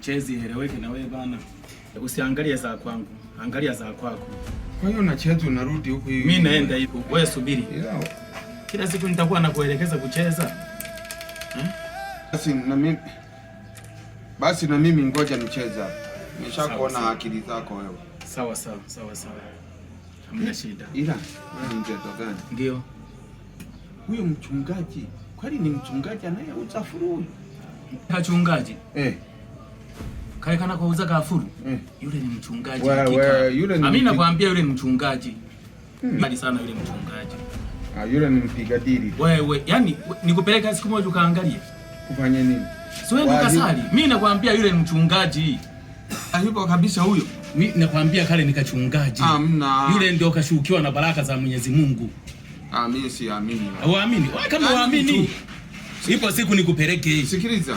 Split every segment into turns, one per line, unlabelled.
Uchezi eleweke na wewe bana. Usiangalie za kwangu, angalia za kwako.
Kwa hiyo unacheza unarudi huku hivi.
Mimi naenda hivi, wewe subiri.
Ila
Kila siku nitakuwa nakuelekeza kucheza.
Basi na mimi ngoja nicheze hapa. Nishakuona
Sawa, sawa.
akili zako wewe.
Sawa sawa sawa sawa. Hamna shida.
Ila wewe ni mchezo gani?
Ndio.
Huyo mchungaji kweli ni mchungaji anayeuza furu huyu?
Kachungaji.
Eh.
Kale kana kuuza kafuru.
Eh.
Yule ni mchungaji
We,
hakika.
we, yule ni
Mimi nakwambia yule ni mchungaji. Mbali sana yule mchungaji.
Ah, yule ni mpiga dili.
Wewe, yani nikupeleka siku moja ukaangalie.
Kufanya nini?
Si wewe ukasali. Mimi nakwambia yule ni mchungaji.
Ah, yupo kabisa huyo.
Mimi nakwambia kale ni kachungaji.
Hamna.
Yule ndio kashukiwa na baraka za Mwenyezi Mungu.
Ah, mimi siamini.
Uamini? Wewe kama
Yaani
uamini. Ipo siku nikupeleke.
Sikiliza.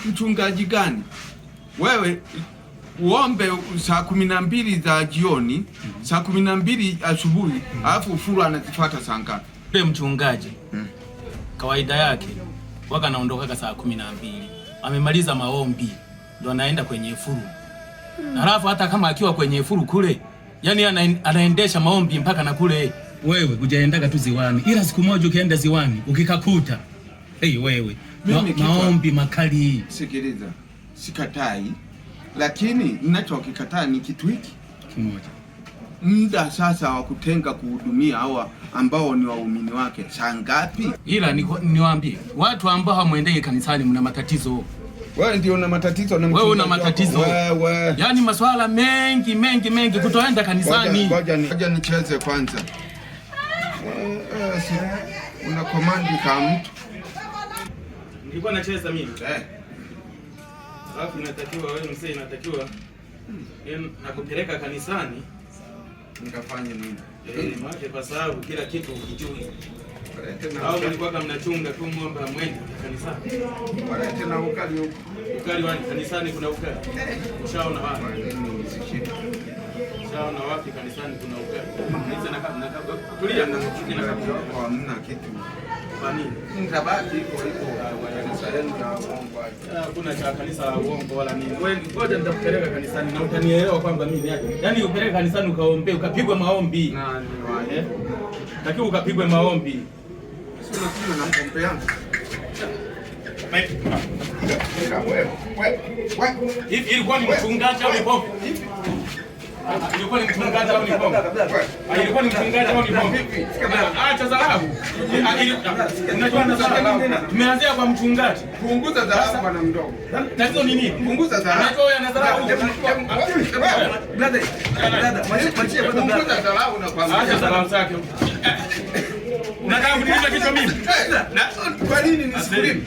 Mchungaji gani? Wewe uombe saa 12 za jioni, saa 12 asubuhi, alafu ufuru anazifuata saa ngapi?
Yule mchungaji kawaida yake waka anaondoka saa 12. Amemaliza maombi ndo anaenda kwenye furu. Na halafu hata kama akiwa kwenye furu kule, yani anaendesha maombi mpaka na kule. Wewe hujaendaga tu ziwani, ila siku moja ukienda ziwani ukikakuta, hey, wewe
Mimi
maombi makali.
Sikiliza, sikatai, lakini ninachokikataa ni kitu hiki
Kimoja.
Muda sasa wa kutenga kuhudumia hawa ambao ni waumini wake saa ngapi?
Ila niwaambie watu ambao hamwendei kanisani mna matatizo.
Wewe ndio una matatizo na
Wewe una
mchungaji wako.
matatizo.
Wewe.
Yaani maswala mengi mengi mengi kutoenda kanisani.
Ngoja nicheze kwanza. Si, una komandi kama mtu.
Nilikuwa nacheza mimi.
Eh.
Alafu inatakiwa wewe mzee, inatakiwa nakupeleka kanisani.
Nikafanye nini?
Maana kwa sababu kila kitu ukijui.
Walete na
Au mlikuwa kama mnachunga tu ng'ombe hamwendi kanisani.
Walete na ukali huko.
Ukali wa kanisani kuna ukali. Ushaona wapi? Ushaona wapi kanisani kuna ukali? Niza na kama tulia
Na
na
mchungaji wako hamna kitu.
Kwa nini?
Nitabaki hivyo hivyo kanisa yenu ya uongo.
Hakuna cha kanisa la uongo wala nini. Wewe ngoja nitakupeleka kanisani na utanielewa kwamba mimi ni yaani upeleke kanisani ukaombe ukapigwe maombi.
Nani wa?
Eh? Takiwa ukapigwe maombi.
Sio na na pombe yangu.
Hivi ilikuwa ni mchungaji au ni pombe? Ilikuwa ni mchungaji au ni pombe? Ilikuwa ni mchungaji au ni pombe? Acha dharau. Unajua na dharau. Tumeanzia kwa mchungaji.
Punguza dharau bwana mdogo.
Tatizo ni nini?
Punguza dharau.
Unajua wewe ana dharau.
Brother, brother,
Punguza dharau na kwambia.
Acha dharau zake. Unataka kuniumiza kichwa mimi?
Kwa nini nisikulime?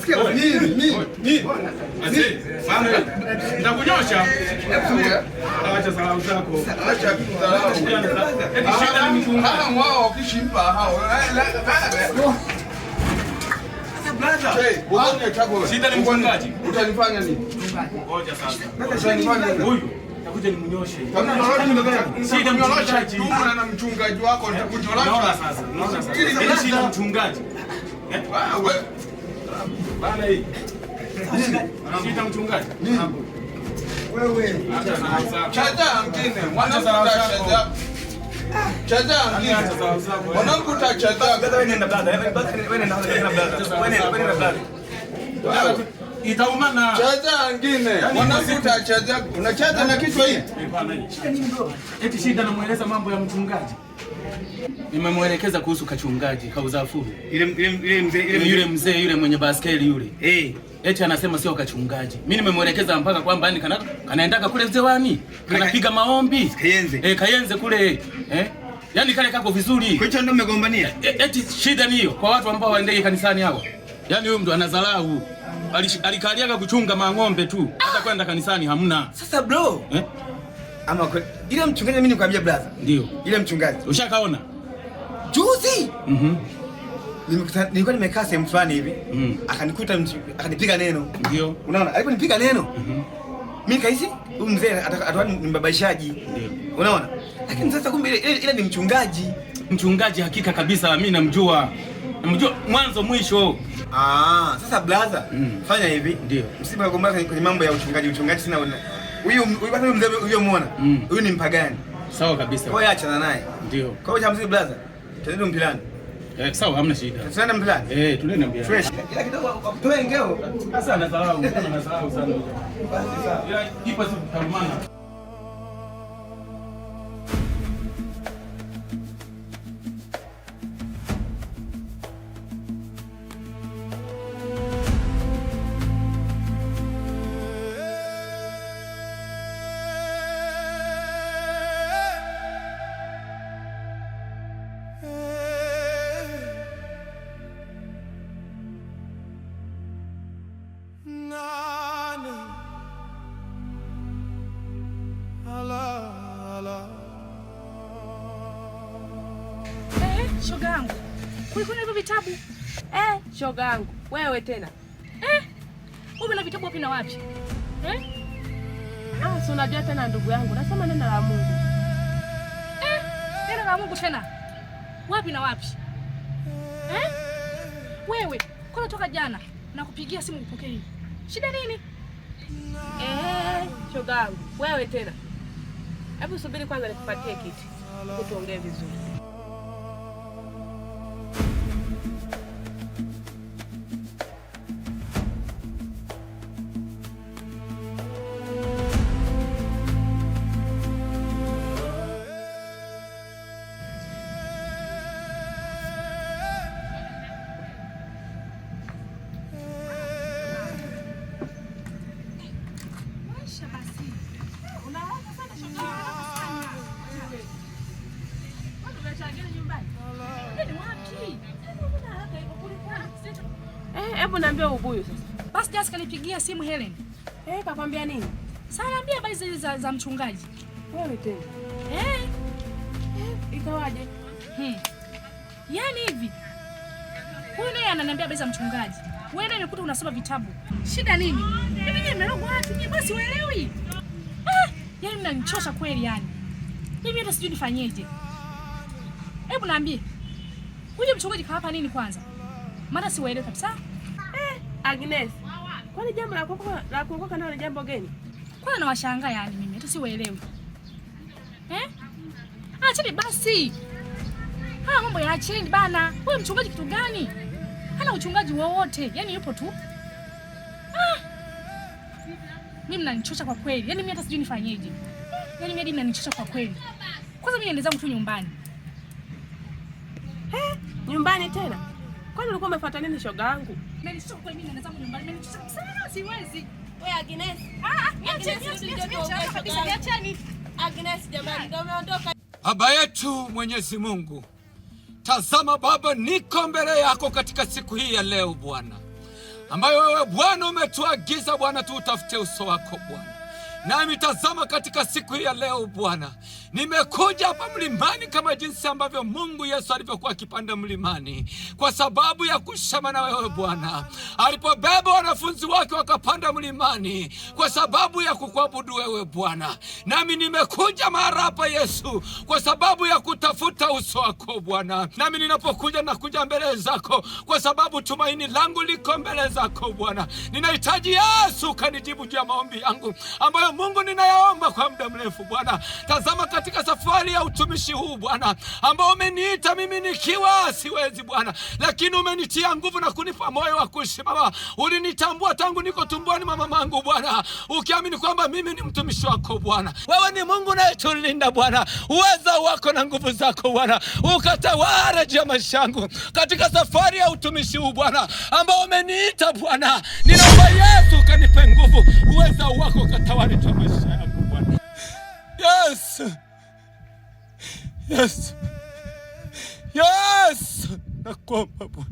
Sikia nini? Nini? Nini?
Nitakunyosha. Acha dharau zako.
Acha dharau.
Eti shida ni mchungaji.
Hao wao wakishimpa hao.
Shida ni mchungaji.
Utanifanya nini?
Ngoja sasa.
Utanifanya nini?
Huyu nitakuja nimnyoshe.
Shida mchungaji. Na mchungaji wako nitakunyosha.
Naona sasa. Naona sasa. Eti shida mchungaji.
Wewe.
Bana hii. Shida mchungaji.
Wewe.
Cheza mkine. Mwanangu utacheza. Cheza mkine. Mwanangu utacheza.
Brother, wewe nenda brother. Wewe nenda brother. Wewe nenda brother.
Itaumana.
Cheza ngine. Mwanangu utacheza. Unacheza na kichwa hii?
Shida nini bro?
Eti shida namueleza mambo ya mchungaji. Nimemwelekeza kuhusu kachungaji kauzafuru.
Ile mzee
Yule mzee yule mwenye baskeli yule.
Eh.
Eti anasema sio kachungaji. Mimi nimemwelekeza mpaka kwamba yani kanaendaka kule ziwani, kanapiga maombi.
Kayenze.
Kayenze kule. Yaani kale kako vizuri.
Kwa hiyo ndio mmegombania?
Eti shida ni hiyo kwa watu ambao waendei kanisani hao. Yaani huyu mtu anadharau. Alikaliaga kuchunga mang'ombe tu. Hata kwenda kanisani hamna.
Sasa bro. Ama ile mchungaji mimi nikwambia brother.
Ndio.
Ile mchungaji.
Ushakaona?
Juzi. Nilikuwa nimekaa sehemu fulani hivi. Akanikuta akanipiga neno.
Ndio.
Unaona? Aliponipiga neno. Mimi kahisi huyu mzee atakuwa ni mbabaishaji.
Ndio.
Unaona? Lakini sasa kumbe ile ni mchungaji.
Mchungaji hakika kabisa mimi namjua. Namjua mwanzo mwisho.
Ah, sasa blaza, fanya hivi.
Ndio.
Msiba kugombana kwenye mambo ya uchungaji, uchungaji sina huyu huyu mzee huyo muona. Huyu ni mpagani.
Sawa kabisa.
Kwa hiyo achana naye.
Ndio.
Kwa hiyo cha msingi blaza, tuende mpilani.
Sawa, hamna shida.
Tuende mpilani.
Tuende mpilani.
Fresh. Ila kidogo toe ngeo.
Sasa anadharau, anadharau sana.
Basi sawa.
Ila ipo siku tutalumana.
Shoga yangu, kulikoni hivyo vitabu?
Shoga yangu, wewe tena.
Wewe na vitabu wapi na wapi?
Ah, si unajua tena ndugu yangu, nasoma neno la Mungu.
Neno la Mungu tena. Wapi na wapi? Wewe, kwa toka jana nakupigia simu upokei. Shida nini?
Shoga yangu, wewe tena. Hebu subiri kwanza nikupatie kiti. Tuongee vizuri. Hebu niambie ubuyu sasa.
Basi Jessica kanipigia simu Helen.
Kakwambia nini?
Sasa niambia habari zile za mchungaji.
Wewe tena. Ikawaje?
Yaani hivi. Huyu naye ananiambia habari za mchungaji. Wewe ndio umekuta unasoma vitabu. Shida nini? Mimi nyewe nimerogwa watu nyinyi basi uelewi. Yaani mnanichosha kweli yani. Mimi hata sijui nifanyeje. Hebu niambie. Huyu mchungaji kawapa nini kwanza? Maana siwaelewi kabisa.
Agnes. Kwani jambo la kuokoka nalo ni jambo gani?
Kwanza nawashangaa yani mimi hata siwaelewi. Acheni basi. Haya mambo ya acheni bana. Huyu mchungaji kitu gani? Hana uchungaji wowote. Yaani yupo tu. Mimi mnanichosha kwa kweli. Yaani mimi hata sijui nifanyeje. Yaani mimi hadi mnanichosha kwa kweli. Kwanza mimi niende zangu tu nyumbani.
Nyumbani tena? Kwani ulikuwa umefuata nini shoga yangu?
Mnanichosha kwa kweli, mimi niende zangu nyumbani. Mnanichosha sana, siwezi.
Wewe Agnes.
Niacheni kabisa, niacheni.
Agnes jamani, ndio umeondoka.
Baba yetu Mwenyezi Mungu, tazama Baba, niko mbele yako katika siku hii ya leo Bwana, ambayo wewe Bwana umetuagiza Bwana tuutafute uso wako Bwana. Nami tazama katika siku hii ya leo Bwana, nimekuja hapa mlimani kama jinsi ambavyo Mungu Yesu alivyokuwa akipanda mlimani kwa sababu ya kusema na wewe Bwana. Alipobeba wanafunzi wake wakapanda mlimani kwa sababu ya kukuabudu wewe Bwana. Nami nimekuja mahali hapa Yesu kwa sababu ya kutafuta uso wako Bwana. Nami ninapokuja nakuja mbele zako kwa sababu tumaini langu liko mbele zako Bwana. Ninahitaji Yesu kanijibu juu ya maombi yangu ambayo Mungu ninayaomba kwa muda mrefu Bwana. Tazama katika safari ya utumishi huu Bwana, ambao umeniita mimi nikiwa siwezi Bwana, lakini umenitia nguvu na kunipa moyo wa kusimama. Ulinitambua tangu niko tumboni mwa mamangu Bwana, ukiamini kwamba mimi ni mtumishi wako Bwana. Wewe ni Mungu unayetulinda Bwana, uweza wako na nguvu zako Bwana ukatawale juu ya maisha yangu katika safari ya utumishi huu Bwana, ambao umeniita Bwana. Ninaomba Yesu ukanipe nguvu, uweza wako ukatawale juu ya maisha yangu Bwana. Yes. Yes. Yes. Nakuomba Bwana.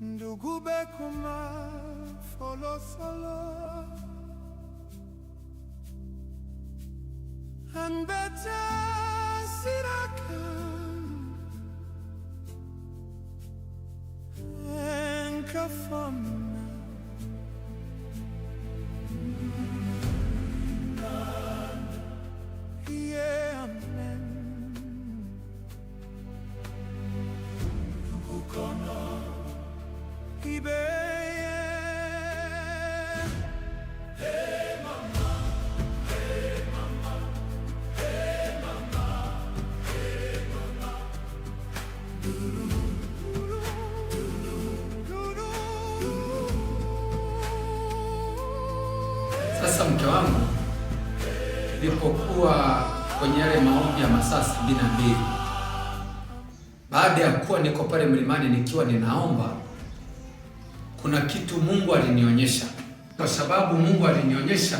Ndugube kuma folosolo Anbete sirakan Enkafamna Yeah, amen. Ibe.
Sasa mke wangu, nilipokuwa kwenye yale maombi ya masaa 72, baada ya kuwa niko pale mlimani nikiwa ninaomba, kuna kitu Mungu alinionyesha. Kwa sababu Mungu alinionyesha,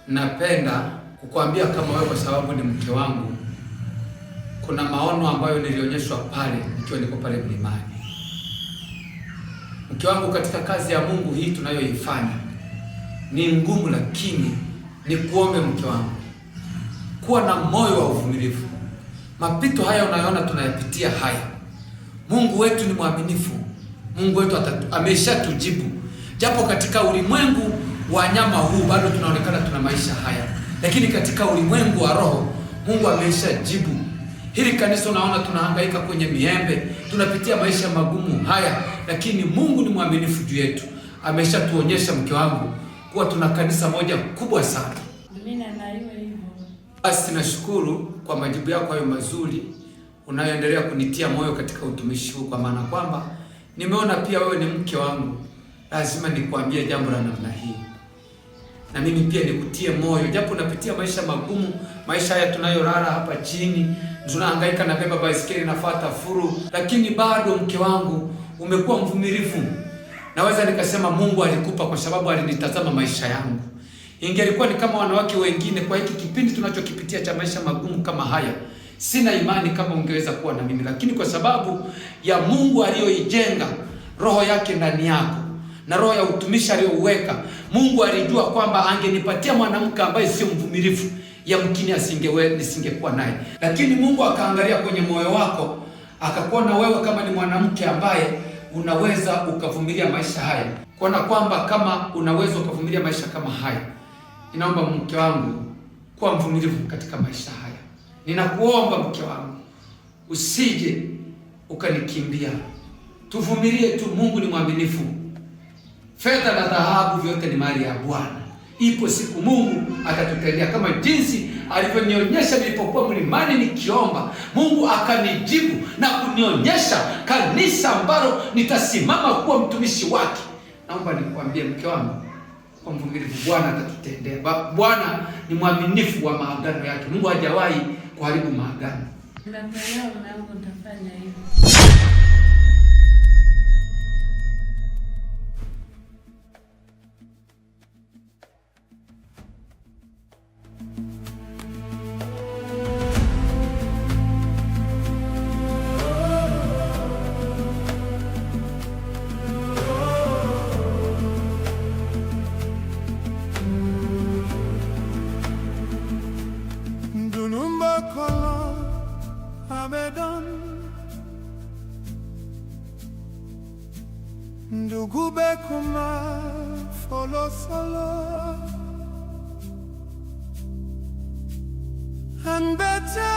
napenda kukuambia kama wewe, kwa sababu ni mke wangu, kuna maono ambayo nilionyeshwa pale nikiwa niko pale mlimani. Mke wangu, katika kazi ya Mungu hii tunayoifanya ni ngumu, lakini nikuombe mke wangu, kuwa na moyo wa uvumilivu. Mapito haya unayoona tunayapitia haya, Mungu wetu ni mwaminifu. Mungu wetu ameshatujibu, japo katika ulimwengu wa nyama huu bado tunaonekana tuna maisha haya, lakini katika ulimwengu wa roho Mungu ameshajibu. Hili kanisa unaona tunahangaika kwenye miembe, tunapitia maisha magumu haya, lakini Mungu ni mwaminifu juu yetu. Ameshatuonyesha mke wangu kuwa tuna kanisa moja kubwa sana.
Amina, na iwe hivyo.
Basi nashukuru kwa majibu yako hayo mazuri unayoendelea kunitia moyo katika utumishi huu, kwa maana kwamba nimeona pia wewe ni mke wangu, lazima nikuambie jambo la namna hii, na mimi pia nikutie moyo, japo unapitia maisha magumu, maisha haya tunayolala hapa chini, tunahangaika na beba baisikeli nafuata furu, lakini bado mke wangu umekuwa mvumilivu. Naweza nikasema Mungu alikupa kwa sababu alinitazama maisha yangu. Ingelikuwa ni kama wanawake wengine, kwa hiki kipindi tunachokipitia cha maisha magumu kama haya, sina imani kama ungeweza kuwa na mimi, lakini kwa sababu ya Mungu aliyoijenga roho yake ndani yako na roho ya utumishi aliyouweka, Mungu alijua kwamba angenipatia mwanamke ambaye sio mvumilivu, yamkini nisingekuwa naye, lakini Mungu akaangalia kwenye moyo wako akakuona wewe kama ni mwanamke ambaye unaweza ukavumilia maisha haya, kuona kwamba kama unaweza ukavumilia maisha kama haya. Ninaomba mke wangu kuwa mvumilivu katika maisha haya. Ninakuomba mke wangu, usije ukanikimbia, tuvumilie tu. Mungu ni mwaminifu. Fedha na dhahabu vyote ni mali ya Bwana. Ipo siku Mungu atatutendea kama jinsi alivyonionyesha nilipokuwa mlimani nikiomba. Mungu akanijibu na kunionyesha kanisa ambalo nitasimama kuwa mtumishi wake. Naomba nikuambie mke wangu, kwa mvumilivu, Bwana atatutendea. Bwana ni mwaminifu wa maagano yake. Mungu hajawahi kuharibu maagano.
Nimekuelewa mume wangu, nitafanya hivyo.
Dunumba kolo abedan Ndugube kuma folosolo Anbete